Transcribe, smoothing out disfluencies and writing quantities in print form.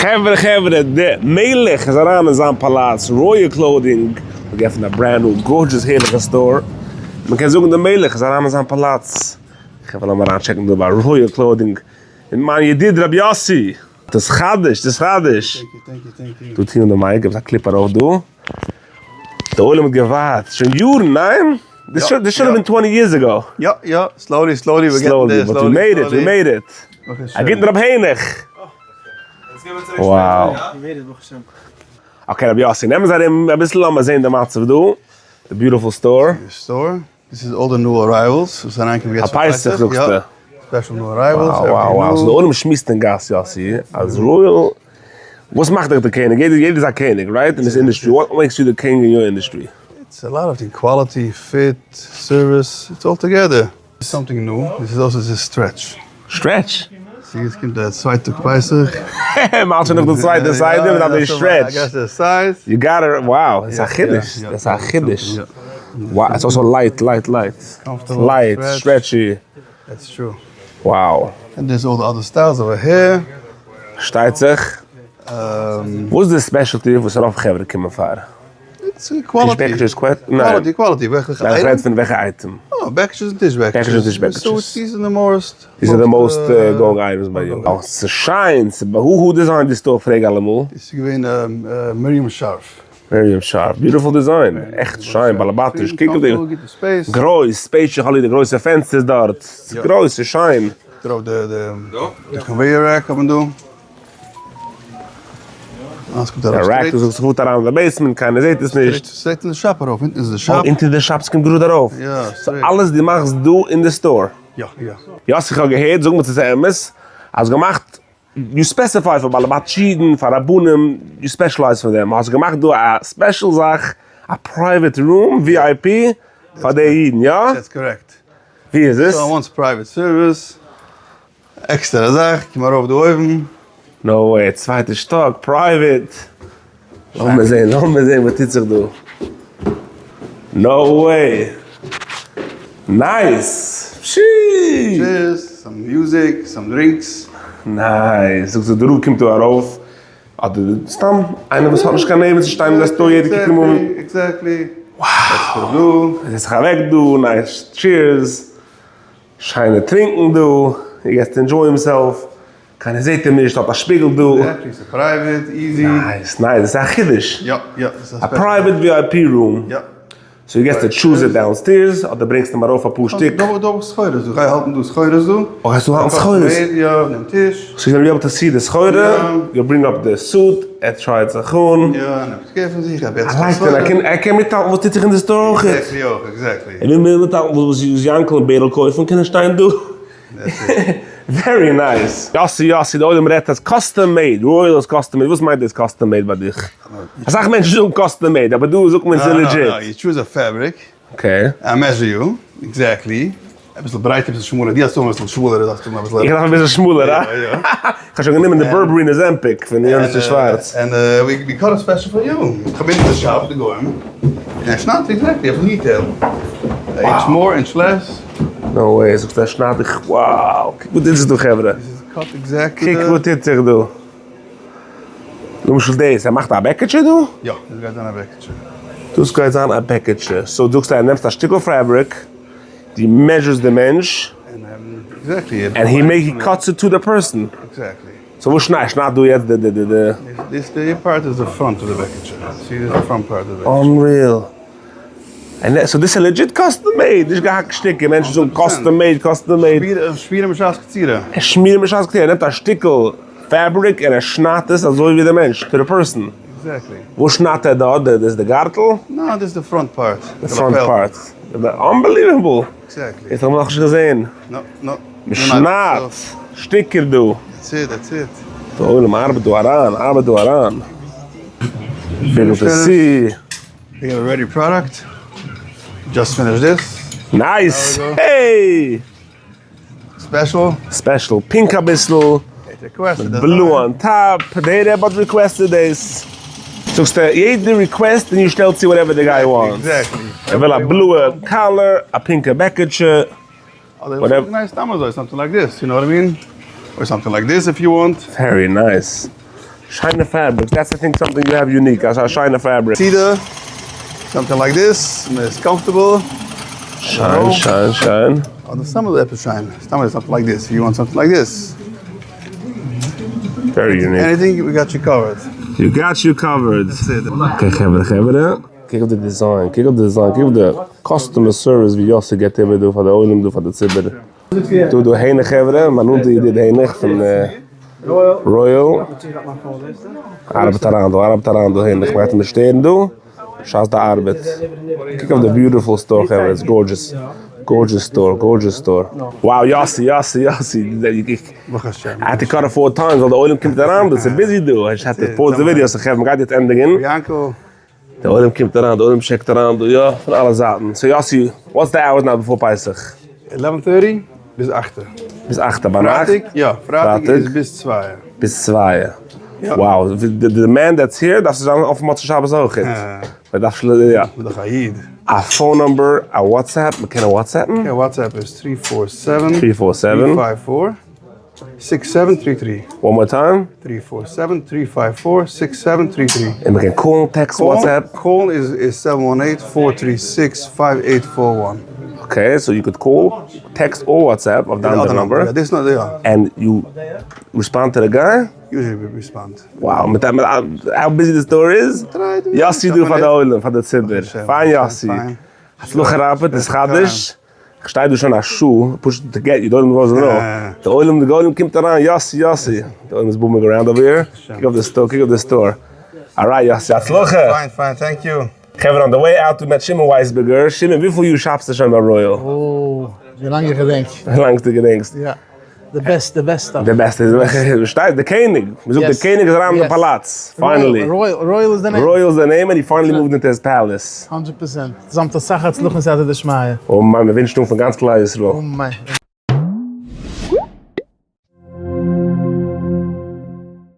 חברה חברה, די מלך איז אריין אין זיין פאלאץ, Royal Clothing האט געעפנט א brand new gorgeous הערליכע store, מען קען זאגן די מלך איז אריין אין זיין פאלאץ, חברה לאמיר אריין טשעקן דא ביי Royal Clothing מיט מיין ידיד רבי יאסי, דאס חדש דאס חדש, דא טוהן די mic, גיב עס א קליפ ארויף דא, די עולם האט געווארט שוין יארן, ניין? This should have been 20 years ago. יא יא, slowly slowly we're getting there, slowly, but we made it, we made it. א גוטן רב העניך. Wow. Okay רבי יאסי, נעם אונז ארום אביסל לאמיר זען די מצב דא, די beautiful store. Store, this is all the new arrivals וואס אריינקומען יעצט פאר פסח זאגסטו? Special new arrivals. Wow wow, so די עולם שמועסט אין גאס יאסי אז Royal, וואס מאכט דיך די קעניג? יעדער איז א קעניג right? אין this industry, what makes you the king in your industry? It's a lot of things, quality, fit, service, it's all together. Something new, this is also the stretch. Stretch? See, עס קומט א צווייטע טאג פסח. מ'האלט שוין נאך די צווייטע סדר, מ'דארף די stretch. You got it, wow, דאס איז א חידוש, דאס איז א חידוש. Wow, it's also light, light, light. Light, stretchy. That's true. Wow. And there's all the other styles over here. פארשטייט זיך. וואס איז די specialty וואס רוב חברה קומען פאר? Quality. Quality, quality. וועלכע item? איך רעד פון וועלכע item. אה, בעקיטשעס און טיש בעקיטשעס. בעקיטשעס און טיש בעקיטשעס. So these are the most. These are the most going items ביי יו. אה, ס'איז שיין, ס'איז who designed די store פרעג אלעמאל. דאס איז געווען מרים שארף. מרים שארף, beautiful design, עכט שיין, באלעבאטיש, קוק אויף די, גרויס, spacious, האלי די גרויסע פענסטערס דארט, ס'איז גרויס, ס'איז שיין. דערויף די conveyor rack האט מען דא. די rack דאס פארט אריין אין די basement קיינער זעט עס נישט. Straight אין די shop ארויף, אונטן איז די shop. אונטער די shop ס'קומט גראד ארויף. So אלעס דו מאכסט דא אין די store. יא יא. יאסי כ'האב געהערט, זאג מיר צו ס'איז אמת, אז געמאכט, you specify פאר בעלי בתישע אידן, פאר רבנים, you specialize פאר דעם, האסט געמאכט דא א special זאך, א private room, VIP, פאר די אידן, יא? That's correct. ווי איז עס? So wants private service. עקסטערע זאך, קום ארויף דא אויבן. No way, צווייטע שטאק, private. לאמיר זעהן, לאמיר זעהן וואס טוט זיך דא. No way. Nice! פשי! Cheers, some music, some drinks. Nice! זאגסט דער רב קומט דא ארויף, אדער סתם איינער וואס האט נישט קיין נערוון צו שטיין אין די store יעדע קוק אים אן. Exactly, exactly. Wow! זעצט זיך אוועק דא, nice chairs. שיינע טרינקן דא, he gets to enjoy himself, קיינער זעט אים נישט, האט א שפיגל דא. Exactly, ס'איז private, easy. Nice, nice, דאס איז א חידוש. יא, יא. א private VIP room. יא. So you gets to choose it downstairs, אדער ברענגסט אים ארויף אפאר שטיק. דא דא האב איך סחורות דא, גיי האלטן דא סחורות דא. אה, גייסט דא האלטן סחורות? יא, אויף דעם טיש. So you gonna be able to see די סחורה, you bring up די suit, ער try ט זיך אן. יא, און עפעס care פון זיך, I like it, ער קען מיטהאלטן וואס טוט זיך אין די store אויך. Exactly אויך, exactly. ער וויל מיטהאלטן וואס יאנקל און בערל קויפן, קען ער שטיין דא. Very nice. יאסי יאסי, די עולם רעדט אז custom made, Royal איז custom made, וואס מיינט דאס custom made ביי דיך? אסאך מענטשן זאגן custom made, אבער דא זאגט מען ס'איז legit. You choose a fabric, Okay. I measure you, exactly, אביסל ברייטער אביסל שמאלער, דו האסט אויך אביסל שמאלער, דארפסט האבן אביסל. איך דארף אביסל שמאלער, הא? יא יא. איך האב שוין גענומען די Burberry און Ozempic פון יונתן שווארץ. And we cut a special for you. איך האב אונטער די shop די גוים, און ער שניידט exactly אויפן detail. Inch more inch less. No way, זאגסט ער שניידט דיך, wow, קוק וואס טוט זיך דא חברה. קוק וואס טוט זיך דא. למשל דאס, ער מאכט א בעקעטשע דא? יא, דאס גייט זיין א בעקעטשע. דאס גייט זיין א בעקעטשע. So זאגסטו ער נעמסט א שטיקל fabric, דו measure סט די מענטש, and he make he cuts it to the person. Exactly. So וואס שניידט, שניידט דא יעצט די די די די. This די part איז די front of the בעקעטשע. See this די front part of די בעקעטשע. Unreal. So דאס איז legit custom made, נישט געהאקט שטיקער, מענטשן זאגן custom made, custom made. שמירה משעת קצירה. שמירה משעת קצירה, ער נעמט א שטיקל fabric און ער שניידט עס אזוי ווי די מענטש, to the person. Exactly. וואס שניידט ער דארט? דאס איז די גארטל? נא, דאס איז די front part. די front part. Unbelievable! Exactly. דאס האב איך נאכנישט געזען. נא, נא. מען שניידט שטיקער דא. That's it, that's it. די עולם ארבעט דא אריין, ארבעט דא אריין. Be able to see. We have a ready product. Just finished this. Nice! Hey! Special. Special pink אביסל. Blue on top. דער רבי האט requested דאס. זאגסטו יעדע request און איר שטעלט צו whatever the guy wants. Exactly. ער וויל א בלויע collar, א פינקע בעקעטשע. אדער nice סתם אזוי, something like this, you know what I mean? Or something like this if you want. Very nice. שיינע fabrics, that's I think something you have unique, אזא שיינע fabric. סידור, something like this, מען איז comfortable. שיין שיין שיין. אדער סתם אזוי עפעס שיין, סתם אזוי something like this, you want something like this. Very unique. Anything we got you covered. You got you covered. Okay חברה חברה. קוק אויף די design, קוק אויף די design, קוק אויף די customer service ווי יאסי געבט איבער דא פאר די עולם דא פאר די ציבור. דא דא העניך חברה, מיין נאנטע ידיד העניך פון רויעל. ארבעט אריין דא, ארבעט אריין דא העניך, מ'גייט אים נישט שטערן דא, בשעת די ארבעט. קוק אויף די beautiful store חברה, it's gorgeous, gorgeous store, gorgeous store. Wow יאסי יאסי יאסי, ברוך השם. I had to cut it four times ווייל די עולם קומט אריין דא, ס'איז busy דא, I had to pause די ווידעא, so חברה מ'גייט יעצט ענדיגן. יענקל. די עולם קומט אריין, די עולם טשעקט אריין דא, יא, פון אלע זייטן. So יאסי, what's the hours now before פסח? 11 thirty ביז אכטע. ביז אכטע ביינאכט? פרייטאג, יא, פרייטאג איז ביז צווייע. ביז צווייע. יא. Wow, די demand that's here דארפסטו זיין אויף מוצאי שבת אויכעט. מען דארף של יא. כ'בין דאך א איד. א phone number, א WhatsApp, מען קען WhatsApp ן? יא, WhatsApp איז three four seven. Three four seven. Three five four. Six seven three three. One more time. Three four seven three five four six seven three three. און מען קען call ן, text, WhatsApp. Call איז איז seven one eight four three six five eight four one. Okay, so you could call, text or WhatsApp אויף די אנדערע number. יא, דאס נאר יא. And you respond to the guy? Usually we respond. Wow, מיט א how busy די store איז? יאסי דא פאר די עולם, פאר די ציבור. פיין יאסי. הצלחה רבה, דאס חדש. כ'שטיי דא שוין א שעה, פשוט to get you, די עולם וויל נאר. די עולם, די עולם קומט אריין, יאסי, יאסי. די עולם איז booming around over here. קוק אויף די store, קוק אויף די store. Alright יאסי, הצלחה! פיין, פיין, thank you. חברה, on the way out מיט שמעון ווייסבערגער. שמעון, וויפיל יאר shop סטו שוין ביי רויעל? אוי, ווי לאנג איך געדענק. ווי לאנג דו געדענקסט. יא. די בעסטע, די בעסטע. די בעסטע, שטייט די קעניג, מען זאגט די קעניג איז אריין אין די פאלאץ, finally. Royal איז די name. Royal איז די name and he finally moved into his palace. הונדרעט פראצענט. זיי האבן אסאך הצלחה און סייעתא דשמיא. אמן, מען ווינטשט אן פון גאנץ כלל ישראל. אמן.